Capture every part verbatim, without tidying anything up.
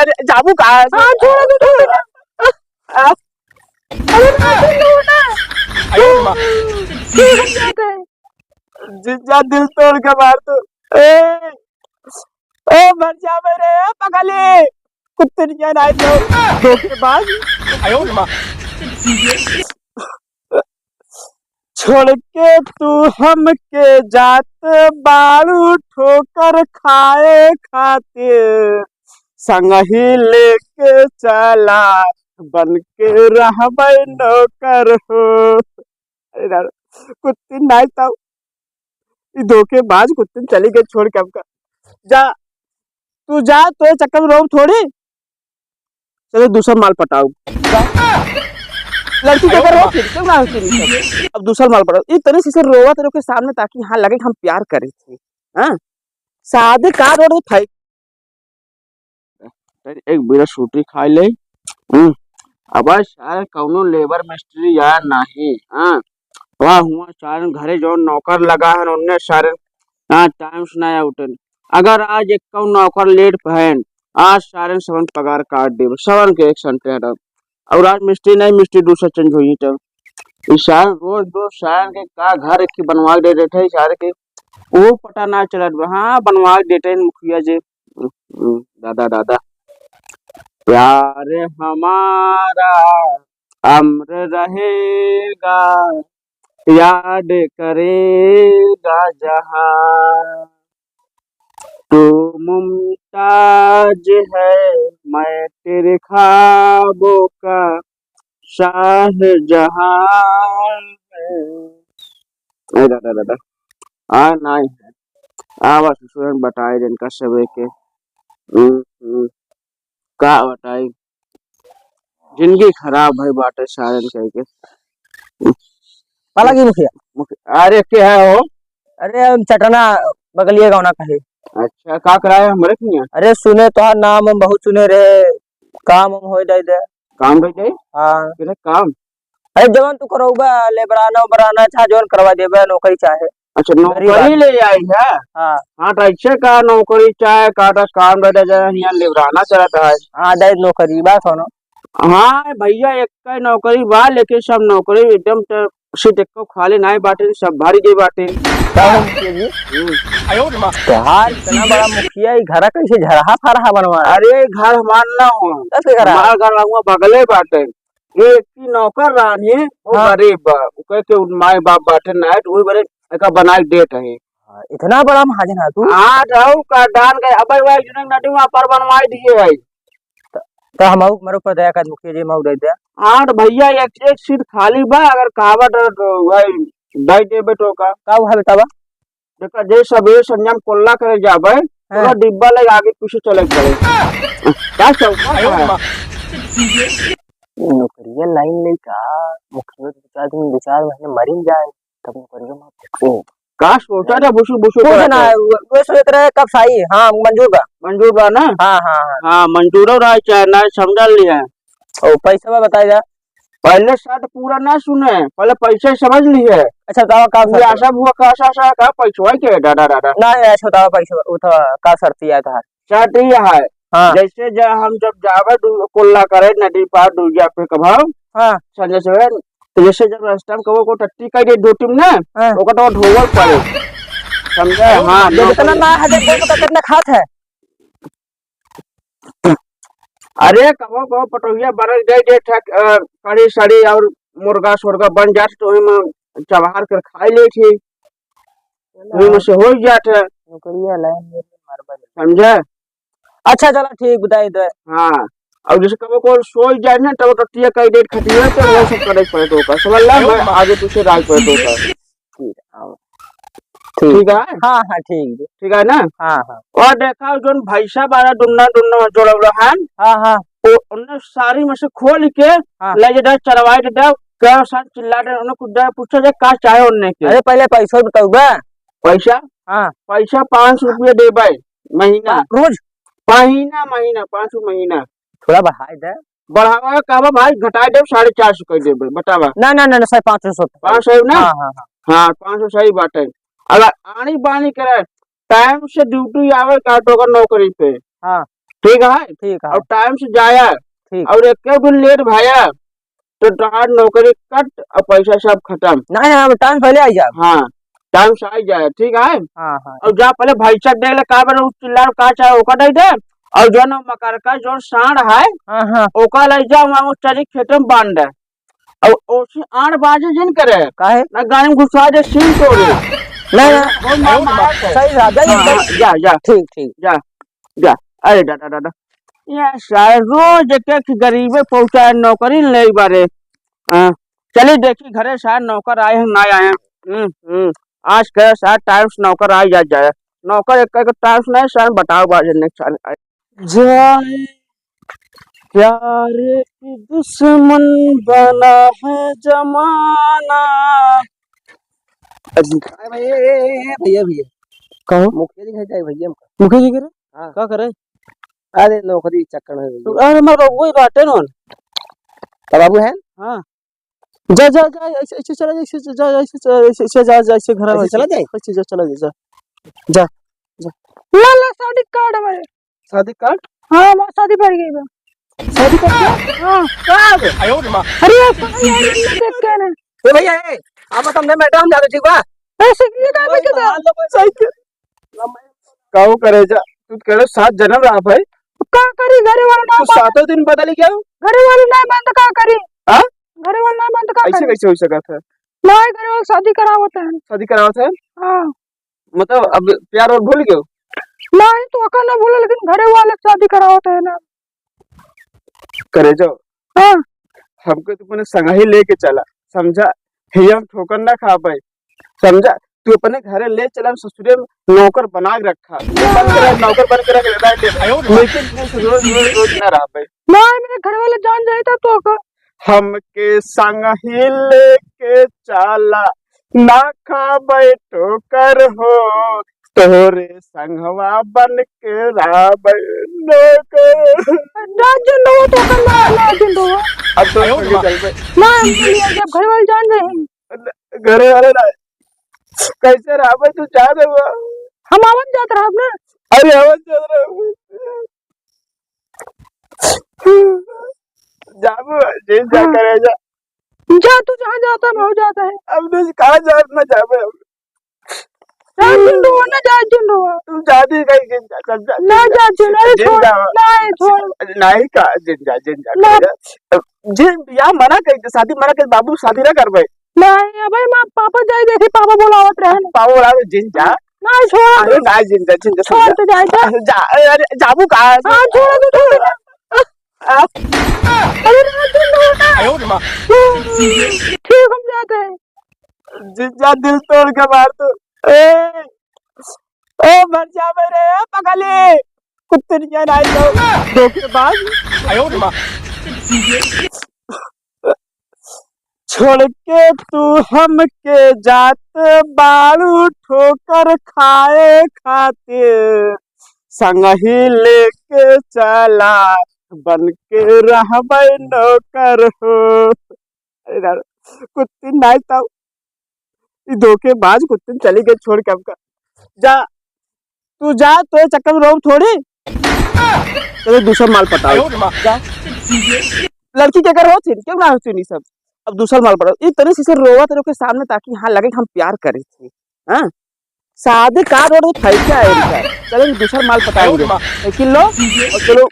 अरे, जाबू का? हाँ, छोड़ दे, छोड़ दे। आ, अरे, मार दे, छोड़ ना। आयो माँ। ठीक है, ठीक है। जीजा दिल तोड़ के मार दो। ए, ए, मर जाबे रे, ए, पगली। कुत्ते नहीं आए तो धोखेबाज। आयो माँ। छोड़ के तू हमके जात बाड़ू ठोकर खाए खातिर, संगही लेके चला बन के रहबै नौकर हो। अरे यार, कुत्ती नाई तो ई धोखेबाज कुत्ती चली गई छोड़ के हमका। जा, तू जा, तो ये चक्कर में रोब थोड़ी। चलो दूसर माल पटाओ। लड़की के अगर हो फिर, क्यों ना हो फिर? अब दूसर माल पटाओ। ई तनी से रोवा तेरे के सामने, ताकि हाँ लगे कि हम प्यार करे थे। हाँ? शादी का रोड है भाई? एक बीड़ा सूटी खाई ले। हम्म। अब सारे कौनो लेबर मिस्त्री यार नाही। हाँ। वह हुआ सारे घरे जौन नौकर लगा है, उनने सारे, हाँ, टाइम से ना उठन। अगर आज एक कौन नौकर लेट पहन, आज सारे सबन पगार काट देब, सबन के एक संटे हटब। और आज मिस्त्री नहीं, मिस्त्री दूसरा चेंज होई तब। ई सारे रोज रोज सारे के का घर की बनवा दे देते हैं, सारे के वो पता ना चलत बा। हाँ, बनवा देते हैं मुखिया जी। हम्म, दादा, दादा। प्यार हमारा अमर रहेगा, याद करेगा जहां। तू मुमताज है, मैं तेरे ख्वाबों का शाहजहां है। ए दादा, दादा। आ, नाई है। आ, बस, सुन, बताए जिनका सबे के। हम्म, हम्म। का बताई? जिंदगी खराब है बाटे सारन कह के। पाला की मुखिया? मुखिया, अरे, के है हो? अरे, हम चटना बगलिए गाँव ना कहे। अच्छा, का कराए हमरे के यहाँ? अरे, सुने तोहार नाम हम बहुत सुने रहे, काम हम होई दे दे। काम होई दे? हाँ। किने काम? अरे, जवन तू करौबा, लेबराना उबराना, चाहे जवन करवा देबे, नौकरी चाहे। अच्छा, गरीब नौकरी आदमी। ले आई है? हाँ। हाँ, तो ऐसे का नौकरी चाहे, का तो काम बैठा जाए, यहाँ लेबराना चलत है। हाँ, दे नौकरी, बात हो ना। हाँ भैया, एक का नौकरी बा, लेकिन सब नौकरी एकदम तो सीट एको खाली नाई बाटे, सब भरी गई बाटे। का हो मुखिया जी? हम्म। तोहार इतना बड़ा मुखिया, ई घरा कैसे झरहा फरहा बनवा रहा? अरे, घर हमार ना हो। कस के घर है? हमार घर हुआ बगले बाटे। ये एक ही नौकर रानी, वो हाँ। गरीब बा, ओकर के माई बाप बाटे ना, तो वही बरे एका बनाई देत है। हाँ, इतना बड़ा महाजन है तू? हाँ, रहू का डान के, अबे भाई, जुनक नदी वहाँ पर बनवाई दिए है। त, त हम आऊ, हमरे ऊपर दया कर मुखिया जी, हम आऊ दे दे। हाँ, तो भैया, एक, एक सीट खाली बा, अगर कहबा तो, तो भाई, दे देबे तो का। का हुआ बतावा? देखा, जे सबेरे संझा में कोल्ला करे जाबे, हाँ। पूरा डिब्बा लेके आगे पीछे चले के पड़े। का चौका है? नौकरिया लाइन ले का, मुखिया दो चार दिन, दो चार महीने मरिन जाए, तब नौकरिया में पकड़े। का सोचा था, बुसु, बुसु कुछ करत ना, है। वो, वो सोच रहे कब साई, हाँ, मंजूर बा। मंजूर बा ना? हाँ, हाँ, हाँ। हाँ, मंजूरो रहा, चाहे ना, समझ लिया। ओ, पैसा बा बताई जा। पहले शर्त पूरा ना सुने, पहले पैसा समझ लिए। अच्छा, बतावा का ये शर्त? आशा बुआ का आशा, आशा का पैसवा के दादा, दादा। ना, ये अच्छा बतावा पैसा, वो तो का शर्त है तोहार? शर्त ये है, हाँ। जैसे जब हम जब जावे दू-, कुल्ला करे नदी पार दूजा पे कभाव, हाँ। संजय से, तो जैसे जब रास्ता में कबो को टट्टी कर दे दो टीम ना, हाँ। ओकर तो ढोवल पड़े। समझे? हाँ, जब इतना नौकरी ना है, जब कोई तो कितना खात है? अरे, कबो, कबो पटोहिया बरस जाए जे ठक, अ, कढ़ी सड़ी और मुर्गा सोरगा बन जात, तो ओही में चबार कर खाई ले थी। ओही में से हो जात है। नौकरिया लाइन में मारबा दे। समझे? अच्छा, चला, ठीक, बताई दे। हाँ, और जैसे कबो को सोई जाए ना, तब टट्टिया कई डेट खटिया, तो वो सब करे पड़े तो का। समझ ला, मैं आगे पीछे राज पड़े तो का। ठीक है, आओ। ठीक। ठीक है? हाँ, हाँ, ठीक है। ठीक है ना? हाँ, हाँ। और देखा, जोन भैंसा बारा डुन्ना, डुन्ना जोड़ा है। हाँ, हाँ। ओ, उन्हें सारी में से खोल के हाँ। ले जा, चरवाई दे दे, क्या साथ चिल्ला दे, उन्हें कुछ दे, पूछा जाए, का चाहे उन्हें के? अरे, पहले पैसा बताओ बे। पैसा? हाँ। पैसा पाँच सौ रुपया दे बे, महीना। रोज? महीना, महीना, पाँच सौ महीना। थोड़ा बढ़ाई दे। बढ़ावा कहबा भाई, घटाई देब, साढ़े चार सौ कर देबे, बतावा। ना, ना, ना, ना, सही पाँच सौ। पाँच सौ ना? हाँ, हाँ, हाँ। हाँ, पाँच सौ सही बात है। अगर आनी बानी करे, टाइम से ड्यूटी आवे का तो ओकर नौकरी पे। हाँ। ठीक है? ठीक है। और time से जाया। ठीक। और एक दिन late भया तो तोहार नौकरी कट और पैसा सब खतम। नहीं, हम time से पहले आई जाब। हाँ, time से आई जाए, ठीक है? हाँ, हाँ। और जा पहले भैंसा देख ले, का बेर उ चिल्ला का चाहे ओका दे दे। और जो ना मकरका जो साँड़ है, हाँ, हाँ। ओका ले जा, वहाँ वो चरी खेते में बांध दे। और ओसी आठ बाजे जिन करे। काहे? ना गाड़ी में घुसा दे, सींग तोड़े। नहीं, नहीं। बहुत मार, मार है। सही रहा, जा, हाँ, जा। हाँ, जा, जा। ठीक, ठीक। जा, जा। अरे दादा, दादा। ये सारे रोज एक एक गरीबे पहुंचा है, नौकरी नहीं बारे। हाँ, चलिए देखी घरे सारे नौकर आए हैं, ना आए हैं। हम्म, हम्म। आज के सारे time से नौकर आ जा जाए। नौकर एक एक time से नहीं, सारे बताओ बाजे नहीं सारे आए। जाए प्यारे की दुश्मन बना है जमाना। अरे भाई, ए, ए, ए, भैया, भैया। कहो। मुखिया जी घर जाए भैया हमका। मुखिया जी घर? हाँ। का करे? अरे नौकरी चक्कर में भैया। अरे हमार बाबू ही बाटे नोन। तो बाबू है? हाँ। जा, जा, जा, ऐसे, ऐसे चला जा, ऐसे जा, ऐसे चला, ऐसे, ऐसे जा, जा, ऐसे घर ऐसे में चला जाए? ऐसे जा, चला जा, जा। जा, जा। ला, ला, शादी कार्ड हमारे। शादी कार्ड? हाँ, हमार शादी पड़ गई बा। शादी कर दिया? हाँ। कब? अरे, यार, यार, ये देख के ना। ए भैया, ए, आप बस हमने मैटर हम जाते, ठीक बा? ए, सिकली का पे कितना? साइकिल। काऊ करे जा, तू कह रहे सात जन्म रहा भाई। का करी, घरे वाला ना तू मान-, सातों दिन बदल गया। घरे वाला ना मान तो का करी? हाँ? घरे वाला ना मान तो का ऐसे करी? कैसे हो सकता है? ना, घरे वाला शादी करावत है। शादी करावत है? हाँ। मतलब, अब प्यार और भूल गयो? नहीं, तो ओका ना भूले, लेकिन घरे वाले शादी करावत है ना। करे जाओ। हाँ। हमके तू अपने संगही लेके चला, समझा? हिया हम ठोकर ना खा पाए, समझा? तू अपने घरे ले चला, हम ससुरे में नौकर बना के रखा। बन के रह, नौकर बन के रख, रह, रह, लेकिन तू रोज, रोज, रोज ना रह पाए। नहीं, मेरे घर वाले जान जाए तो, तो का? हमके संगही लेके चाला, ना खाबे ठोकर हो, तोहरे संगवा बन के रहबे नौकर। ना जिंदवा तो कर, ना, ना जिंदवा। अब तो आयो संगे बा। चलबे। ना, हम चलिए, जब घर वाले जान जाए। घरे वाले ना, कैसे रहबे तू जान देबा? हम आवत जात रहब ना। अरे आवत जात रहब। जाबो, जे जा हाँ। करे जा। जा, तू जहाँ जाता है, मैं जाता है। अब तू कहाँ जात ना जाबे हम। जा, जिन रहो ना, जा, जिन रहो। तू जाती कहीं जिन जा, सब जा, ना जिन जा। जा, जिन, अरे जिन छोड़, जा। ना, ए, छोड़। नहीं का, जिन जा, जिन जा, ना। करे जा। जिन, या मना कर, शादी मना कर, बाबू शादी ना करबे। नहीं, अबे माँ, पापा जाए, देखी पापा बुलावत रहे ना। पापा बुलावे, जिन जा। नहीं, छोड़। अरे ना, जिन जा, जिन जा, छोड़ जा। तो जाए, जा। अरे जा, अरे जाबू का? हाँ, छोड़ दे, छोड़ दे। आ? अरे ना, जिन रहो ना। आयो रे माँ। ठीक, हम जाते हैं। जिन जा, दिल तोड़ के मार दो। ए, ए, मर जाबे रे, पगली। कुत्ते नहीं आ रहा है तो। धोखेबाज। आयो रे माँ। छोड़ के तू हमके जात बाड़ू ठोकर खाए खातिर, संगही लेके चला बन के रहबे नौकर हो। अरे यार, कुत्ती नाई तो ई धोखेबाज कुत्ती चली गई छोड़ के हमका। जा, तू जा, तो ये चक्कर में रहो थोड़ी। चलो दूसरा माल पटाओ। जा। लड़की के घर होती, क्यों ना होती नहीं सब। अब दूसरा माल पटाओ। इतने से रोवत रहो के सामने ताकि हाँ लगे कि हम प्यार करे थे। हाँ? शादी कार्ड और फैसा है इनका। चलो दूसरा माल पटाएंगे। लेकिन लो, और चलो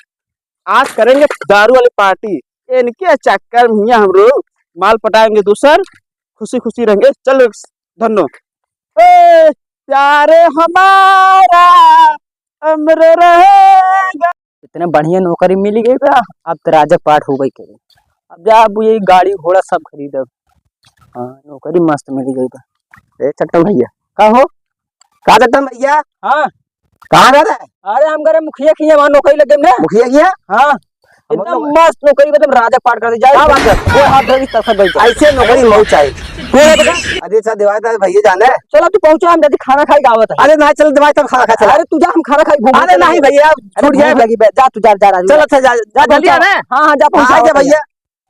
आज करेंगे दारू वाली पार्टी। इनके चक्कर में हियां हम लोग माल पटाएंगे दूसर, खुशी खुशी रहेंगे। चल धन्नो। ए, प्यारे हमारा अमर रहेगा। इतने बढ़िया नौकरी मिल गई बा, अब तो राजा पाट हो गई के। अब जा, अब ये गाड़ी घोड़ा सब खरीदब। हाँ, नौकरी मस्त मिल गई बा। ए चट्टन भैया। का हो? का चट्टन भैया? हाँ। कहाँ रहता है? अरे हम करे मुखिया की, हमार नौकरी लग गई ना। मुखिया की है? हाँ। हम एकदम लोग मस्त नौकरी, एकदम राजा पाट कर दे जाए। क्या बात है? वो हाथ धरी तब बैठ जाए। ऐसे नौकरी मौत चाहे। कौन है बेटा? अरे सर, दिवाकर भैया जाने। चलो तू पहुँचा, हम जल्दी खाना खाई गावत है। अरे ना, चल दिवाकर खाना खा, चल। अरे तू जा, हम खाना खाई घूम। अरे नहीं भैया, अरे छूट जाए। भूख लगी बे, जा तू जा, जा, जा। चल अच्छा, जा, जा, जा, जल्दी पहुँचा। आना। हाँ, हाँ, जा हाँ, पहुँचा जा भैया।